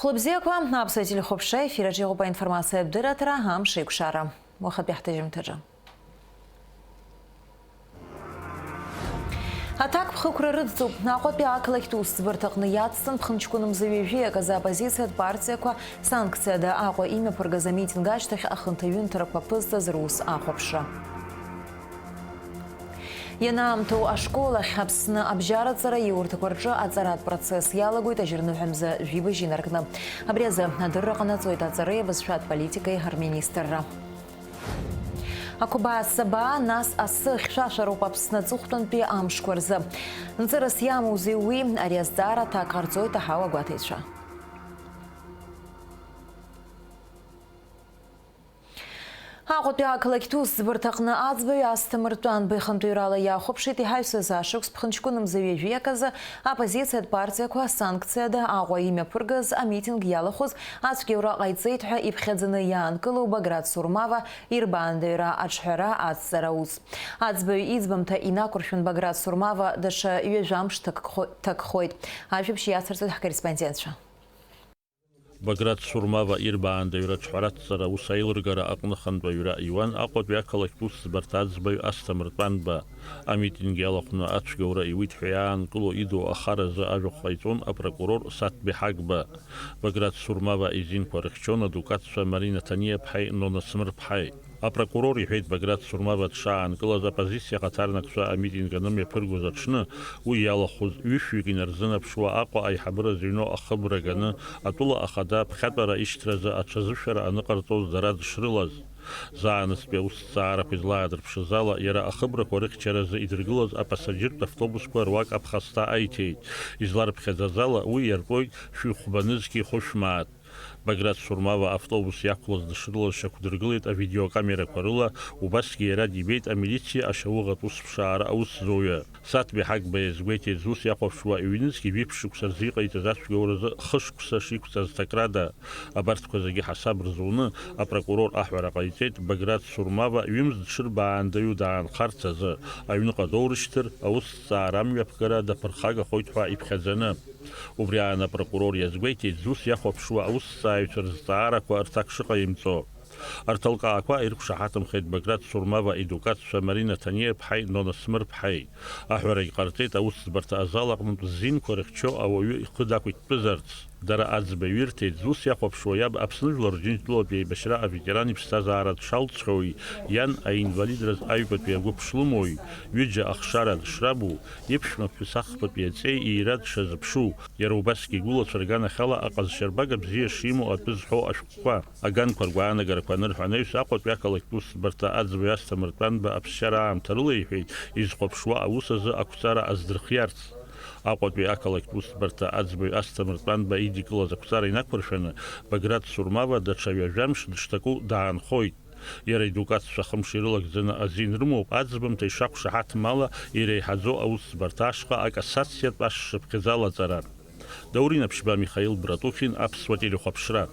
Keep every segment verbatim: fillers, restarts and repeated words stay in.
Хәлыбзиақәа, аԥсуа телехәаԥшра ефир аҿы иҟоуп аинформациатә дырраҭара, амш еиқәшара. Уахатәи ҳҭыжьымҭаҿы. Аҭакԥхықәра рыдҵоуп. Аҟәатәи ақалақьтә усӡбарҭаҟны иацҵан ԥхынҷкәын мза ҩажәиак азы аоппозициатә партиақәа санкциада Аҟәа имҩаԥыргаз амитинг ашьҭахь ахынҭаҩынҭрақәа ԥызҵаз рус ахәаԥшра. Ианаамҭоу ашкол ахь Аԥсны абжьараҵара иурҭақәа рҿы аҵаратә процесс иалагоит ажьырныҳәа мза жәибжь инаркны. Абри азы адырра ҟанаҵоит аҵареи абызшәатә политикеи рминистрра. Ақәабаа, асабаа, нас асы хьшәашәароуп Аԥсны аҵыхәтәантәи амшқәа рзы. Нҵырас иамоузеи уи? Ари азҵаара аҭак ҟарҵоит аҳауа гәаҭаҩцәа. Аҟәатәи ақалақьтә усӡбарҭаҟны аӡбаҩ Асҭамыр Тәанба ихантәаҩрала иахәаԥшит иҳаҩсыз ашықәс ԥхынҷкәын мза ҩажәиак азы аоппозициатә партиақәа санкциада Аҟәа имҩаԥыргаз амитинг иалахәыз ацәгьаура ҟаиҵеит ҳәа иԥхьаӡаны иаанкылоу Баграт Сурмава ирбаандаҩра аҿҳәара ацҵара аус. Аӡбаҩ иӡбамҭа инақәыршәын Баграт Сурмава даҽа ҩажәа мш ҭакхо-, ҭакхоит. Ажәабжь иацырҵоит ҳкорреспондентцәа. Баграт Сурмава ирбаандаҩра аҿҳәаратә ҵара аус аилыргара аҟны хантәаҩра иуан Аҟәатәи ақалақьтә усӡбарҭа аӡбаҩ Асҭамыр Тәанба. Амитинг иалахәны ацәгьоура иуит ҳәа иаанкыло идоу ахаразы ажәахә ҟаиҵон апрокурор Саҭбеи Ҳагба. Баграт Сурмава изинқәа рыхьчон адукатцәа Марина Ҭаниаԥҳаи Нона Смырԥҳаи. Апрокурор иҳәеит, Баграт Сурмава дшаанкылаз, оппозициа ахаҭарнакцәа амитинг анымҩаԥыргоз аҽны, уи иалахәыз ҩышәҩык инарзынаԥшуа Аҟәа аиҳабыра зыҩноу ахыбра ганы, атәыла ахада аԥхьатәара ишьҭразы аҽазышәара аныҟарҵоз дара дышрылаз. Заанаҵтәи аусҭҵаарақәа излаадырԥшыз ала, иара ахыбрақәа рыхьчаразы идыргылаз апассаџьыртә автобусқәа руак аԥхасҭа аиҭеит. Изларԥхьаӡаз ала, уи иартәоит шәи хәба нызқьи хәышә мааҭ. Баграт Сурмава автобус иақәлоз дышрылаз шьақәдыргылеит авидеокамерақәа рыла, убасгьы иара дибеит амилициа ашьауӷатә усԥшаара аусзуҩы. Саҭбеи Ҳагба иазгәеиҭеит, зус иахәаԥшуа ҩнызқьи жәиԥшь шықәса рзы иҟаиҵаз ацәгьоуразы хышықәса шиқәҵаз ҭакрада. Абарҭқәа зегьы ҳасаб рзуны, апрокурор аҳәара ҟаиҵеит, Баграт Сурмава ҩымз дшырбаандаҩу даанхарц азы, аҩныҟа доурышьҭыр, аусҭҵаара амҩаԥгара даԥырхагахоит ҳәа иԥхьаӡаны. Убри аан апрокурор иазгәеиҭеит, зус иахәаԥшуа аусҭҵааҩцәа рызҵаарақәа рҭак шыҟаимҵо. Арҭ алкаақәа ирықәшаҳаҭымхеит Баграт Сурмава идукатцәа Марина Ҭаниаԥҳаи Нона Смырԥҳаи. Аҳәарагь ҟарҵеит аусӡбарҭа азал аҟнытә зинқәа рыхьчо ауаҩы ихы дақәиҭтәызарц. Дара аӡбаҩ ирҭеит, зус иахәаԥшуа иаб Аԥсны Жәлар Рџьынџьтәылатәи еибашьра аветеран иԥсҭазаара дшалҵхьоуи, иан аинвалидраз аҩбатәи агәыԥ шлымоуи, ҩыџьа ахшара дшрабу, иԥшәма ԥҳәыс ахԥатәи аҵеи иира дшазыԥшу, иара убасгьы игәылацәа рганахьала аҟазшьарбага бзиа шимоу атәы зҳәо ашәҟәқәа. Аганқәа ргәаанагарақәа анырҳәа анаҩс, Аҟәатәи ақалақьтә усбарҭа аӡбаҩ Асҭамыр Тәанба аԥсшьара аамҭа рылеиҳәеит, изхәаԥшуа аус азы ақәҵара аздырхиарц. Аҟәатәи ақалақьтә усбарҭа аӡбаҩ Асҭамыр Тәанба идикылаз ақәҵара инақәыршәаны, Баграт Сурмава даҽа ҩажәа мш дышҭаку даанхоит. Иара идукатцәа хымш ирылагӡаны азин рымоуп, аӡбамҭа ишақәшаҳаҭым ала иреиҳаӡоу аусӡбарҭа ашҟа акассациатә ашшыԥхьыӡ алаҵара. Даур Инаԥшьба, Михаил Братухин, Аԥсуа телехәаԥшра.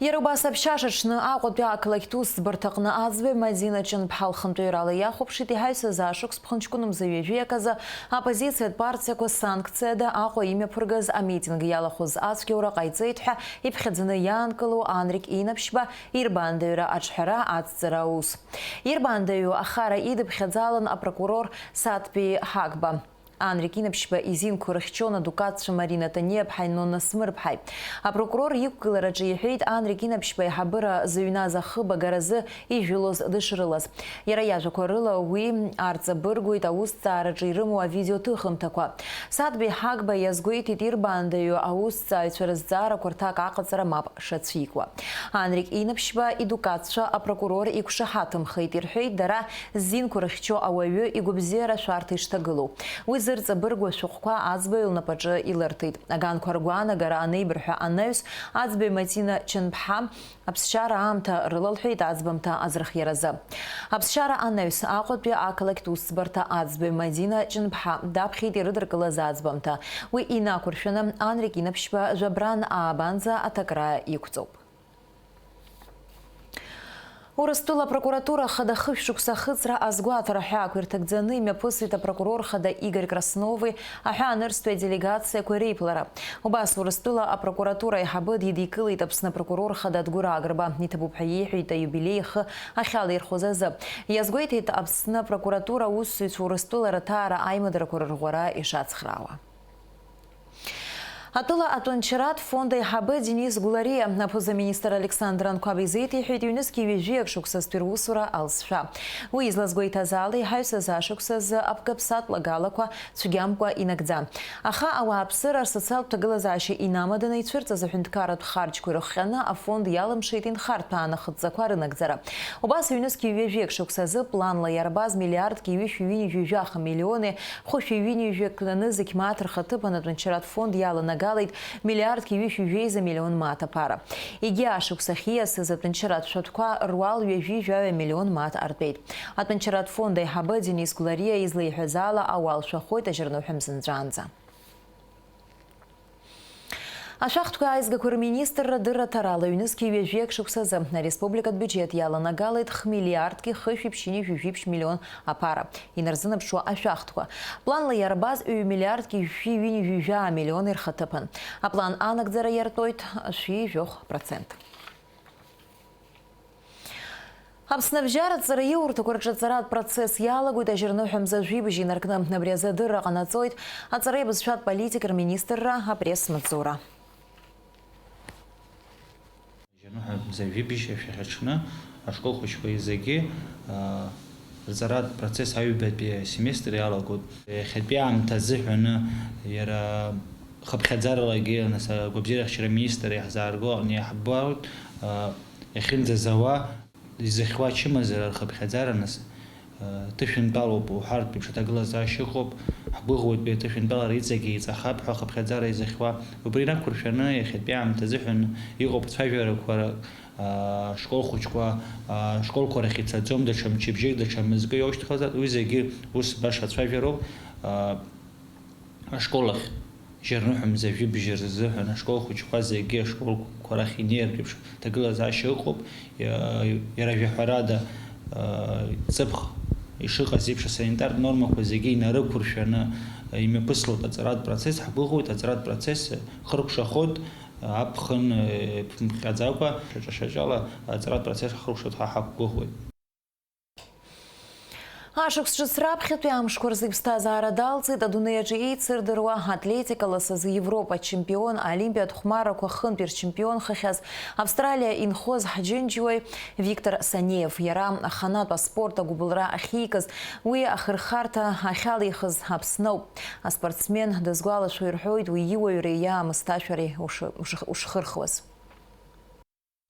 Иара убас аԥшьашаҽны Аҟәатәи ақалақьтә усӡбарҭаҟны аӡбаҩ Мадина Ҷынԥҳа лхантәаҩрала иахәаԥшит иҳаҩсыз ашықәс ԥхынҷкәын мза ҩажәиак азы аоппозициатә партиақәа санкциада Аҟәа имҩаԥыргаз амитинг иалахәыз ацәгьоура ҟаиҵеит ҳәа иԥхьаӡаны иаанкылоу Анрик Инаԥшьба ирбаандаҩра аҿҳәара ацҵара аус. Ирбаандаҩу ахара идыԥхьаӡалан апрокурор Саҭбеи Ҳагба. Анрик Инаԥшьба изинқәа рыхьчон адукатцәа Марина Ҭаниаԥҳаи Нона Смырԥҳаи. Апрокурор иқәгылараҿы иҳәеит, Анрик Инаԥшьба аиҳабыра зыҩназ ахыб агаразы ижәылоз дышрылаз. Иара иажәақәа рыла, уи арҵабыргуеит аусҭҵаараҿы ирымоу авидеоҭыхымҭақәа. Саҭбеи Ҳагба иазгәеиҭеит, ирбаандаҩу аусҭҵааҩцәа рызҵаарақәа рҭак аҟаҵара мап шацәикуа. Анрик Инаԥшьба идукатцәа апрокурор иқәшаҳаҭымхеит, ирҳәеит, дара зинқәа рыхьчо ауаҩы игәабзиара шәарҭа ишҭагылоу. Уи зырҵабыргуа шәҟәқәа аӡбаҩ лнапаҿы илырҭеит. Аганқәа ргәаанагара анеибырҳәа анаҩс, аӡбаҩ Мадина Ҷынԥҳа аԥсшьара аамҭа рылалҳәеит аӡбамҭа азырхиаразы. Аԥсшьара анаҩс, Аҟәатәи ақалақьтә усӡбарҭа аӡбаҩ Мадина Ҷынԥҳа даԥхьеит ирыдыркылаз аӡбамҭа. Уи инақәыршәаны, Анрик Инаԥшьба жәабран аабанӡа аҭакра иқәҵоуп. Урыстәыла апрокуратура хада хышә шықәса ахыҵра азгәаҭара ҳәаақәа ирҭагӡаны имҩаԥысит апрокурор хада Игорь Краснови аҳәаанырцәтәи аделегациақәа реиԥылара. Убас Урыстәыла апрокуратура аиҳабы дидикылеит Аԥсны апрокурор хада Адгәыр Агрба, иҭабуп ҳәа иеиҳәеит аиубилеи ихы ахьалаирхәыз азы. Иазгәеиҭеит Аԥсны апрокуратура аусзуҩцәа Урыстәыла рыҭаара аимадарақәа рырӷәӷәара ишацхраауа. Атәыла атәанчаратә фонд аиҳабы Денис Гәлариа аԥыза-министр Александр Анқәаб изеиҭеиҳәеит ҩнызқьи ҩажәиак шықәсазтәи русура алҵшәа. Уи излазгәеиҭаз ала, иҳаҩсыз ашықәс азы аԥкаԥсатә лагалақәа цәгьамкәа инагӡан. Аха ауааԥсыра рсоциалтә ҭагылазаашьа инамаданы ицәырҵыз аҳәынҭқарратә харџьқәа ирыхҟьаны афонд иалымшеит инхарҭәааны ахыдҵақәа рынагӡара. Убас ҩнызқьи ҩажәиак шықәсазы планла иарбаз миллиардки ҩышәи ҩынҩажәи жәаха миллиони хәышәи ҩынҩажәи акнаны зқь мааҭ рхаҭыԥан атәанчаратә фонд иаланагалеит миллиардки ҩышәи жәеиза миллион мааҭ аԥара. Егьи ашықәс ахьиасыз атәанчаратә шәатәқәа руал ҩажәи жәаҩа миллион мааҭ артәеит. Атәанчаратә фонд аиҳабы Денис Гәлариа излеиҳәаз ала, ауал шәахоит ажьырныҳәа мзанҵәаанӡа. Ашәахтәқәа аизгақәа рминистрра дырраҭарала ҩнызқьи ҩажәиак шықәсазы ареспубликатә биуџьет иаланагалеит хмиллиардки хышәи ԥшьынҩажәи жәиԥшь миллион аԥара инарзынаԥшуа ашәахтәқәа. Планла иарбаз ҩ миллиардки жәшәи ҩынҩажәи жәаа миллион ирхаҭыԥан. Аплан анагӡара иартәоит шәи жәохә процент. Аԥсны абжьаратә ҵараиурҭақәа рҿы аҵаратә процесс иалагоит ажьырныҳәа мза жәибжь инаркны. Абри азы адырра ҟанаҵоит аҵареи абызшәатә политикеи рминистрра апресс-маҵзура. Ажьырныҳәа мза жәибжь ашәахьаҽны ашкол хәыҷқәа зегьы, аа, рҵаратә процесс аҩбатәи асеместр иалагоит. Иахьатәи аамҭа азыҳәаны иара хыԥхьаӡаралагьы, нас, агәабзиарахьчара аминистр иаҳзаарго аҟны иаҳбоит, аа, иахьынӡазауа изыхьуа ачымазара рхыԥхьаӡара, нас, ҭышәынтәалоуп уҳәартә еиԥш аҭагылазаашьа ыҟоуп, ҳгәыӷуеит уи аҭышәынтәалара иҵегьы еиҵахап ҳәа ахыԥхьаӡара изыхьуа. Убри инақәыршәаны иахьатәи аамҭа азыҳәан иҟоуп ацәажәарақәа, аа, школ хәыҷқәа, аа, школқәа рахь ицаӡом, даҽа мчыбжьык, даҽа мызкы иоушьҭхазар, уи зегьы ус баша ацәажәароуп. Аа, ашкол ахь, жьырныҳәа мза жәибжь рзыҳәан ашкол хәыҷқәа зегьы ашколқәа рахь инеиртә еиԥш аҭагылазаашьа ыҟоуп, иа-, иара жәаҳәарада, аа, ҵыԥх ишыҟаз еиԥш асанитартә нормақәа зегьы инарықәыршәаны имҩаԥыслоит аҵаратә процесс, ҳгәыӷуеит, аҵаратә процесс хыркәшахоит, аԥхын, э, ԥымҟьаӡакәа, шьаҿа-шьаҿала аҵаратә процесс ҳхыркәшоит ҳәа ҳақәгәыӷуеит. Ашықәс ҿыц раԥхьатәи амшқәа рзы иԥсҭазаара далҵит адунеи аҿы еицырдыруа атлетика ласазы Европа ачемпион, Олимпиатә хәмаррақәа хынтә ирчемпионхахьаз, Австралиа инхоз ҳџьынџьуаҩ Виктор Санеев. Иара аханатә аспорт агәыбылра ахьикыз, уи ахырхарҭа ахьалихыз Аԥсноуп. Аспортсмен дызгәалашәо ирҳәоит уи иуаҩреи иаамысҭашәареи ушы-, ушых-, ушхырхуаз.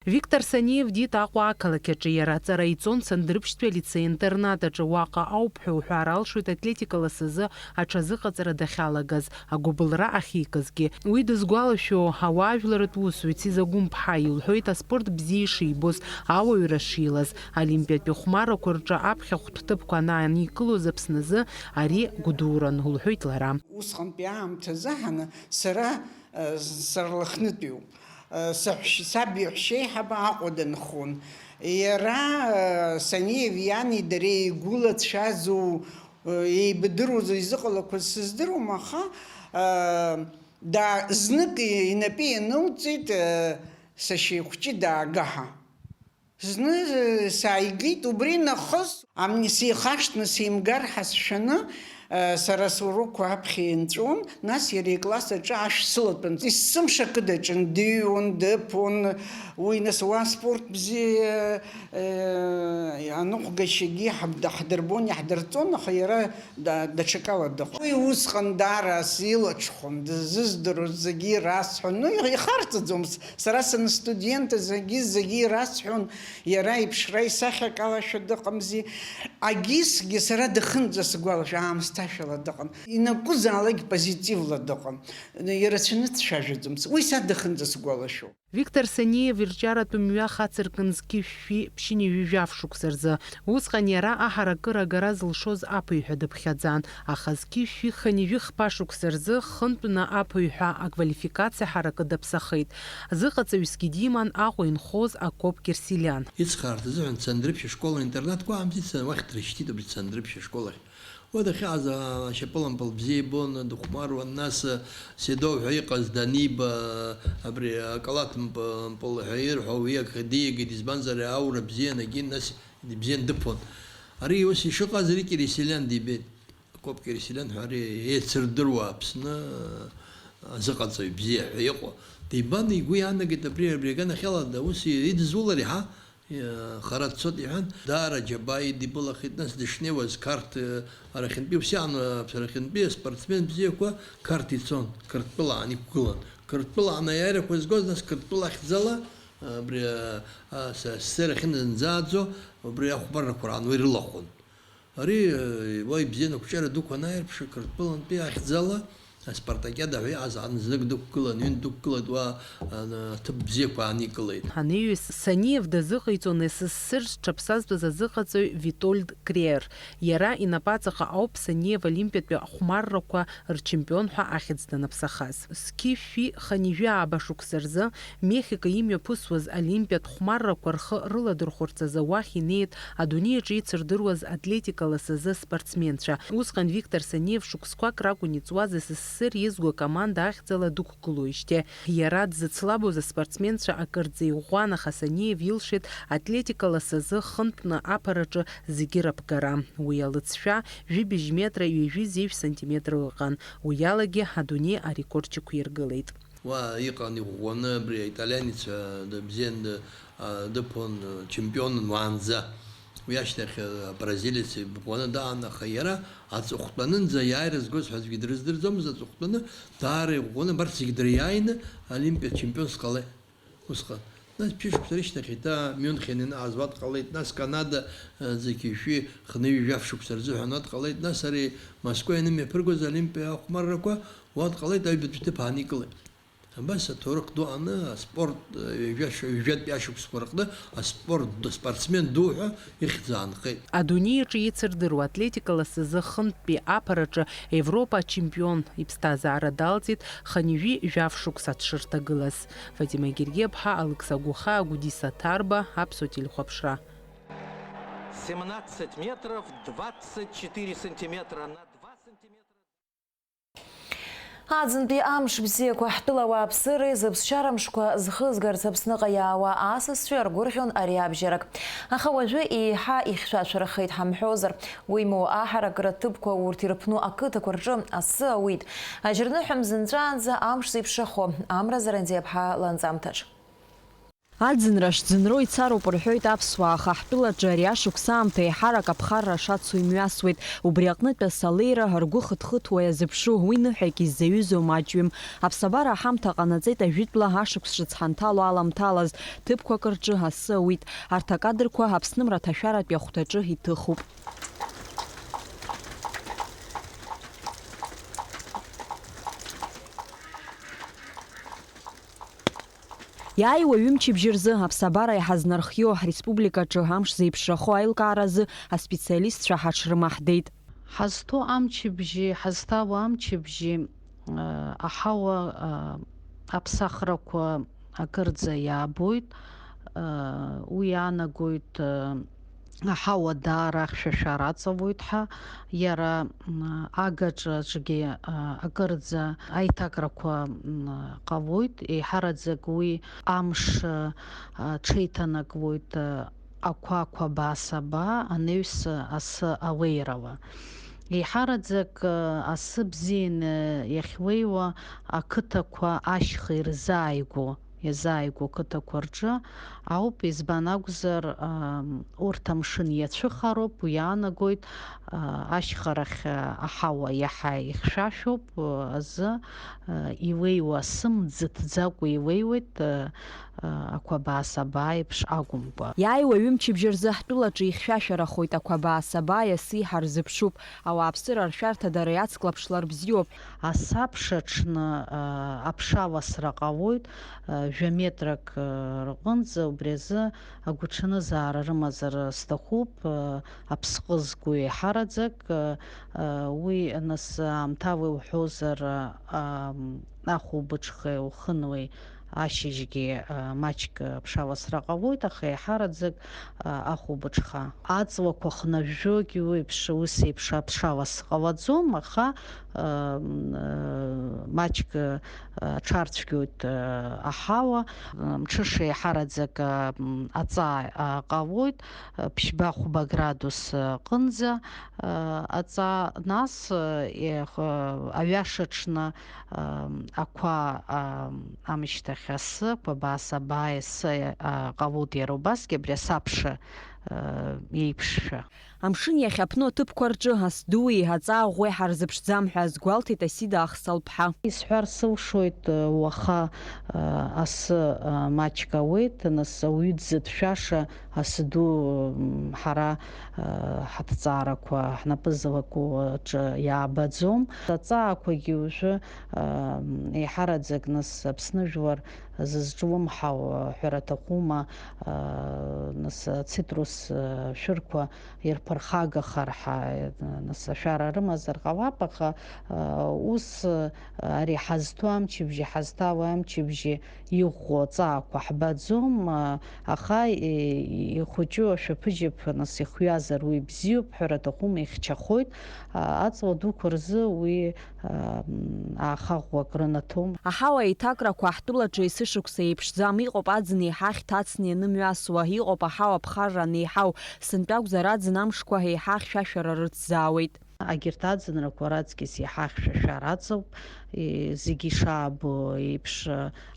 Виктор Санеев диит Аҟәа ақалақь аҿы. Иара аҵара иҵон Сандрыԥшьтәи алицеи-интернат аҿы. Уаҟа ауп ҳәа уҳәар алшоит атлетика ласазы аҽазыҟаҵара дахьалагаз, агәыбылра ахьикызгьы. Уи дызгәалашәо, ауаажәларратә усзуҩ Циӡа Гәымԥҳа илҳәоит аспорт бзиа ишибоз, ауаҩра шилаз. Олимпиатәи ахәмаррақәа рҿы аԥхьахәтә ҭыԥқәа анааникылоз Аԥсназы ари гәдуран, лҳәоит лара. Усҟантәи аамҭазы ҳаны сара, э, сарлахнытәиуп. Саҳәшь-, саб иаҳәшьеиҳабы Аҟәа дынхон. Иара, Саниев иани дареи игәылацәазу, еибадыруазу изыҟалақәаз сыздыруам, аха, да-, знык инапы ианылҵеит, сашьа ихәҷы даагаҳа. Зны, э, сааигеит, убри нахыс, амни сеихашҭны сеимгар ҳәа сшәаны, э, сара сурокқәа аԥхьа инҵәон, нас иара икласс аҿы ашә сылатәан. Есымша кыдаҿын, дыҩуан, дыԥон, уи нас уа спорт бзиа, э, аныҟәгашьагьы ҳаб-, даҳдырбон, иаҳдырҵон, аха иара да-, даҽакала дыҟан. Уи усҟан даара силаҽхәон, дызыздыруаз зегьы ирасҳәон. Ну, ихарҵаӡомызт. Сара санстудент зегьы, зегьы ирасҳәон, иара иԥшра исахьакалашәа дыҟамзи. Агьисгьы сара дахынӡа сгәалашәа аамсҭа Ашәала дыҟан. Ианакәызаалак позитивла дыҟан. Ирацәаны дцәажәаӡамызт. Уи са дахынӡасгәалашәоуп. Виктор Саниев ирҿиаратә мҩа хацыркын зқьи жәшәи ԥшьынҩажәи жәаф шықәса рзы. Усҟан иара аҳаракыра агара зылшоз аԥыҩҳәа дыԥхьаӡан, аха зқьи жәшәи хынҩажәи хԥа шықәса рзы хынтәны аԥыҩҳәа аквалификациа ҳаракы даԥсахеит. Зыҟаҵаҩсгьы диман Аҟәа инхоз Акоп Кьырсилиан. Ицхраарц азыҳәан Цандрыԥшь ашкол-интернатқәа амзи, ца-, уахь дрышьҭит абри Цандрыԥшь ашкол ахь. Уа дахьааз, аа, ашьапылампыл бзиа ибон, дыхәмаруан, нас, Седов ҳәа иҟаз даниба, абри акалаҭ мп-, мпыл ҳәа ирҳәо, уи акы диагеит, избанзар, аура бзиан агьин, нас ибзиан дыԥон. Ари ус ишыҟаз, ари Кьырсилиан дибеит. Акоп Кьырсилиан ҳәа ари еицырдыруа Аԥсны азыҟаҵаҩ бзиа ҳәа иҟоу. Дибан, игәы иаанагеит абри, абри аганахьала, да, ус идызулари, ҳа? Иа-, хара дцот, иҳәан, даара џьабаа идибылахеит, нас дышнеиуаз Қарҭ, э, арахьынтәи, ус иаан, э, арахьынтәи аспортсмен бзиақәа Қарҭ ицон, Қырҭтәылаан иқәгылан. Қырҭтәылаан аиааирақәа згоз, нас Қырҭтәыла ахьӡала, э, абри, э, а, с-, СССР ахьынӡанӡааӡо, убри ахәмаррақәа раан уи рылахәын. Ари, э, уа ибзиан, ақәҿиара дуқәа анааирԥшы, Қырҭтәылантәи ахьӡала аспартакиада ҳәа иҟаз аҟны знык дықәгылан, ҩынтә дықәгылеит, уа, ан-, аҭыԥ бзиақәа ааникылеит. Анаҩс Саниев дазыҟаиҵон С С С Р зҽаԥсазтәыз азыҟаҵаҩ Витольд Креер. Иара инапаҵаҟа ауп Саниев олимпиатәи ахәмаррақәа рчемпион ҳәа ахьӡ данаԥсахаз. Зқьи жәшәи хынҩажәи ааба шықәса рзы Мехико имҩаԥысуаз олимпиатә хәмаррақәа рхы рыладырхәырц азы уахь инеит адунеи аҿы ицырдыруаз атлетика ласазы спортсменцәа. Усҟан Виктор Саниев шықәсқәак ракәын иҵуаз С С С Р изго акоманда ахьӡала дықәгылоижьҭеи. Иара дзыцлабуаз аспортсменцәа акырӡа иӷәӷәан, аха Саниев илшеит атлетика ласазы хынтәны аԥараҿы зегьы раԥгара. Уи алыҵшәа жәибжь метра ҩажәи зеижә сантиметр ыҟан. Уи алагьы адунеи арекорд шьақәиргылеит. Уа иҟан иӷәӷәаны абри аиталианец, а, д-, бзиан д-, а, дыԥон, а, чемпионын уаанӡа. Уи ашьҭахь, а, абразилец иӷәӷәаны даан, аха иара аҵыхәтәанынӡа иааира згоз ҳәа аӡәгьы дрыздырӡомызт, аҵыхәтәаны даара иӷәӷәаны абарҭ зегьы дыриааины олимпиатә чемпионс ҟалеит. Усҟан. Нас ԥшьышықәса рышьҭахь еиҭа Мюнхен ианааз уа дҟалеит, нас Канада, а, зқьи жәшәи хынҩажәи жәаф шықәса рзыҳәан уа дҟалеит, нас ари Москва ианымҩаԥыргоз олимпиа ахәмаррақәа уа дҟалеит, аҩбатәи ҭыԥ ааникылеит. Абас аҭоурых ду аҟны аспорт, э, ҩажәа-, ҩажәатәи ашықәсқәа рҟны аспорт ду, спортсмен ду ҳәа ихьӡ аанхеит. Адунеи аҿы ицырдыруа атлетика ласазы хынтәтәи аԥараҿы Европа ачемпион иԥсҭазаара далҵит хынҩажәи жәаф шықәса дшырҭагылаз. Фатима Гергиаԥҳа, Алықьса Гәыхаа, Гәдиса Ҭарба, Аԥсуа телехәаԥшра. Семнадцать метров двадцать четыре сантиметра на два сантиметра. Аӡынтәи амш бзиақәа ҳтәыла ауааԥсыреи зыԥсшьара мшқәа зхызгарц Аԥсныҟа иаауа асасцәеи аргәырӷьон ари абжьарак. Аха уажәы еиҳа ихьшәашәарахеит ҳамҳәозар, уимоу аҳаракыра ҭыԥқәа урҭ ирыԥну ақыҭақәа рҿы асы ауит. Ажьырныҳәа мзынҵәаанӡа амш зеиԥшрахо, Амра Зарандиаԥҳа ланҵамҭаҿ. Аӡынра шӡынроу ицароуп рҳәоит аԥсуаа, аха ҳтәылаҿы ари ашықәс аамҭа еиҳарак аԥхарра шацу имҩасуеит. Убри аҟнытә асы алеира ргәы хыҭхыҭуа иазыԥшу уи ныҳәак иззаҩызоу маҷҩым. Аԥсабара аҳамҭа ҟанаҵеит ажәытәла ашықәс ҿыц ҳанҭало аламҭалаз, ҭыԥқәак рҿы асы ауит. Арҭ акадрқәа Аԥсны мраҭашәаратәи ахәҭаҿы иҭыхуп. Иааиуа ҩымчыбжьы рзы аԥсабара иҳазнархио, ҳреспубликаҿы амш зеиԥшрахо аилкааразы аспециалистцәа ҳаҽрымаҳдеит. Ҳазҭоу амчыбжьи ҳазҭаауа амчыбжьи, э, аҳауа, э, аԥсахрақәа акырӡа иаабоит, э, уи иаанагоит, э, аҳауа даара ахьшәашәара аҵалоит ҳәа, иара, м, агаҿаҿгьы, а, акырӡа аиҭакрақәа, м, ҟалоит, еиҳараӡак уи амш, а, ҽеиҭанакуеит, а, ақәа-ақәаба-асаба анаҩс асы ауеирала. Еиҳараӡак, а, асы бзианы иахьуеиуа ақыҭақәа ашьха ирзааигәоу. иазааигәоу ақыҭақәа рҿы ауп, избан акәзар, урҭ амшын иацәыхароуп, уи иаанагоит, ашьхарахь аҳауа иаҳа ихьшәашәоуп азы, илеиуа асы мӡыҭӡакәа илеиуеит, ақәабаа-сабаа еиԥш акәымкәа. Иааиуа ҩымчыбжьа рзы ҳтәылаҿы ихьшәашәарахоит ақәабаа-сабааи аси ҳарзыԥшуп. Ауааԥсыра ршәарҭа дара иацклаԥшлар бзиоуп. Асабша аҽны, а, аԥшаласра ҟалоит, а, жәа метрак, а, рҟынӡа, убри азы агәаҽанызаара рымазар сҭахуп, а, аԥсҟы зку еиҳараӡак, а, а, уи нас аамҭала иуҳәозар, а, ам, ахәылбыҽхеи ухынлеи ашьыжьгьы, а, маҷк аԥшаласра ҟалоит, аха еиҳараӡак, а, ахәылбыҽха. Аҵлақәа хнажәжәогьы уеиԥш, ус еиԥш аԥшалас ҟалаӡом, аха, а, м, а, маҷк, а, аҽарцәгьоит, а, аҳауа, а, мҽыша еиҳараӡак, а, м, аҵаа, а, ҟалоит, а, ԥшьба-хәба градус, а, ҟынӡа, а, аҵаа, нас, а, ех-, а, аҩаша аҽны, а, ақәа, а, амышьҭахь асы, қәабаа-сабаа асы, а, ҟалоит иара убасгьы абри асабша, а, еиԥшшәа. Амшын иахьаԥну аҭыԥқәа рҿы ас дуи аҵаа ӷәӷәеи ҳарзыԥшӡам ҳәа азгәалҭеит Асида Ахсалԥҳа. Исҳәар сылшоит, уаха, асы, маҷк ауеит, нас ауаҩы дзыҭшәаша асы ду, м, ҳара, ҳаҭҵаарақәа ҳнапы злаку аҿы иаабаӡом. Аҵаақәагьы уажәы, еиҳараӡак нас Аԥсны жәлар зызҿлымҳау ҳәара аҭахума, нас ацитрус шәырқәа ирԥырхагахар ҳәа, нас ашәара рымазар ҟалап, аха, а, ус, а, ари ҳазҭо амчыбжьи ҳазҭало амчыбжьи иӷәӷәоу аҵаақәа ҳбаӡом, а, аха, и-, ихәыҷу ашәаԥыџьаԥ, нас ихҩазар уи бзиоуп, ҳәара аҭахума, ихьчахоит, а, аҵла дуқәа рзы уи, а, м, ааха ӷәӷәак рынаҭом. Аҳауа еиҭакрақәа ҳтәылаҿы есышықәса еиԥшӡам, иҟоуп аӡын еиҳа ахьҭа ацны ианымҩасуа, иҟоуп аҳауа ԥхарра анеиҳау, сынтәа акәзар аӡын амшқәа еиҳа ахьшәашәара рыцзаауеит. Агьырҭ аӡынрақәа раҵкьыс еиҳа ахьшәашәара аҵоуп, и-, зегьы ишаабо еиԥш,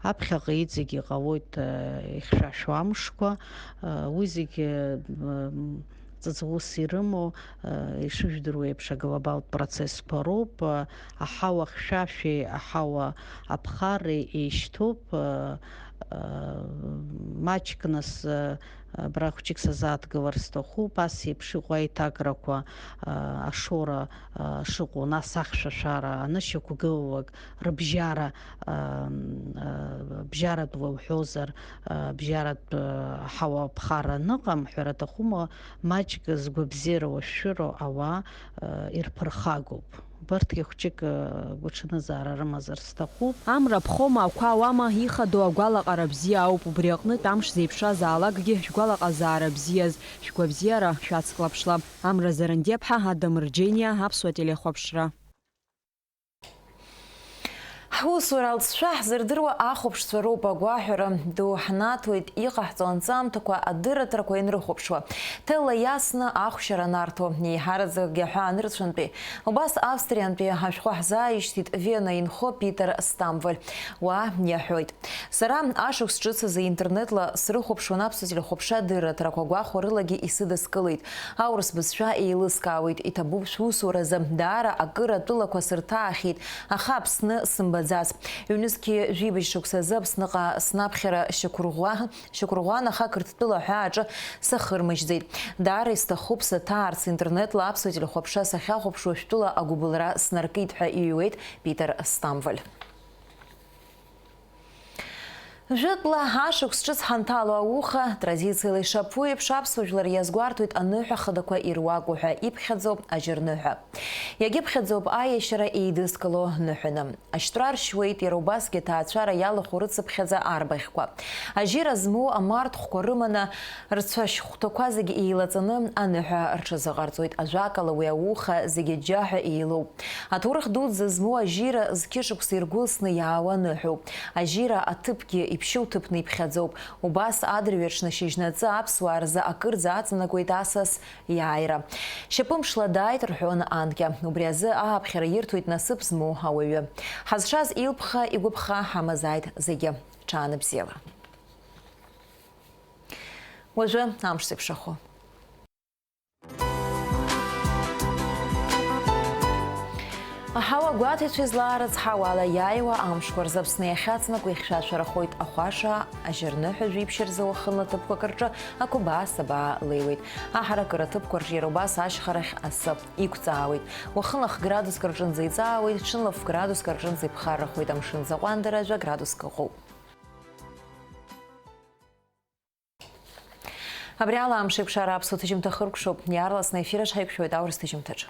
аԥхьаҟа иҵегь иҟалоит, э, ихьшәашәо амшқәа, э, уи зегьы, м, ҵаҵӷәыс ирымоу, э, ишыжәдыруа еиԥш, аглобалтә процессқәа роуп, э, аҳауа хьшәашәеи аҳауа аԥхарреи еишьҭоуп, э, э, маҷк нас, э, Абра хәҷык сазааҭгылар сҭахуп, ас еиԥш иҟоу аиҭакрақәа, а, ашоура, а, шыҟоу, нас ахьшәашәара анышьақәгылалак, рыбжьара, а, м, а, бжьаратә уҳәозар, а, бжьаратә, а, ҳауа ԥхара аныҟам, ҳәара аҭахума, маҷк згәабзиара уашәшәыроу ауаа, а, ирԥырхагоуп. Убарҭгьы хәҷык, э, гәаҽанызаара рымазар сҭахуп. Амра ԥхома, ақәа ауама, ихадоу агәалаҟара бзиа ауп. Убри аҟнытә амш зеиԥшразаалакгьы шәгәалаҟазаара бзиаз, шәгәабзиара шәацклаԥшла. Амра Зарандиаԥҳа, Адам Рџьениа, Аԥсуа телехәаԥшра. Ҳусура алҵшәа ҳзырдыруа ахәаԥшцәа роуп агәаҳәара ду ҳнаҭоит, иҟаҳҵо анҵамҭақәа, адырраҭарақәа ианрыхәаԥшуа. Ҭелла иасны ахәшьара анарҭо, еиҳараӡакгьы аҳәаа анырцәынтәи, убас Австриантәи ашәҟәы ҳзааишьҭит Вена инхо Питер Стамволь. Уа иаҳәоит. Сара ашықәс ҿыц азы интернетла срыхәаԥшуан аԥсуа телехәаԥшра адырраҭарақәа гәахәарылагьы исыдыскылеит. Аурыс бызшәа еилыскаауеит, иҭабуп шәусуразы, даара акыр атәылақәа сырҭаахьеит, аха Аԥсны сымбаӡац. Ҩнызқьи жәибжь шықәсазы Аԥсныҟа снаԥхьара шьақәырӷәӷәа-, шьақәырӷәӷәан, аха Қырҭтәыла аҳәаа аҿы сахырмыжьӡеит. Даара исҭахуп саҭаарц, интернетла аԥсуа телехәаԥшра сахьахәаԥшуа шәтәыла агәыбылра снаркит ҳәа иҩуеит Питер Стамволь. Жәытәла ашықәс ҿыц ҳанҭало ауха, традициала ишаԥу еиԥш, аԥсуа жәлар иазгәарҭоит аныҳәа хадақәа ируаку ҳәа иԥхьаӡоуп ажьырныҳәа. Иагьыԥхьаӡоуп аиашьара еидызкыло ныҳәаны. Ашьтәра аршьуеит, иара убасгьы аҭаацәара иалахәу рыцыԥхьаӡа арбаӷьқәа. Ажьира змоу амарҭхәқәа рыманы, рцәашьхәҭақәа зегьы еилаҵаны аныҳәа рҽазыҟарҵоит. Ажәакала, уи ауха зегьы џьаҳәа еилоуп. Аҭоурых дуӡӡа змоу ажьира зқьышықәса иргәылсны иаауа ныҳәоуп. Ажьира аҭыԥгьы иԥшьоу ҭыԥны иԥхьаӡоуп. Убас адырҩаҽны шьыжьнаҵы аԥсуаа рзы акырӡа аҵанакуеит асас иааира. Шьапымшла дааит рҳәон анкьа. Убри азы ааԥхьара ирҭоит насыԥ змоу ауаҩы. Ҳазшаз илԥха-игәыԥха ҳамазааит зегьы. Ҽаанбзиала. Уажәы амш зеиԥшрахо. Аҳауа гәаҭаҩцәа излаарыцҳауа ала иааиуа амшқәа рзы Аԥсны иахьаҵанакуа ихьшәашәарахоит ахәаша, ажьырныҳәа жәиԥшь рзы уахынла ҭыԥқәак рҿы ақәабаа-сабаа леиуеит. Аҳаракыра ҭыԥқәа рҿы иара убас ашьхарахь асы иқәҵаауеит. Уахынла х-градуск рҿынӡа иҵаауеит, ҽынла ф-градуск рҿынӡа иԥхаррахоит, амшын заҟәандара жәа-градуск ыҟоуп. Абри ала амш еиқәшара аԥсуа ҭыжьымҭа хыркәшоуп. Иаарласны аефир аҿы ҳаиқәшәоит аурыс ҭыжьымҭаҿы.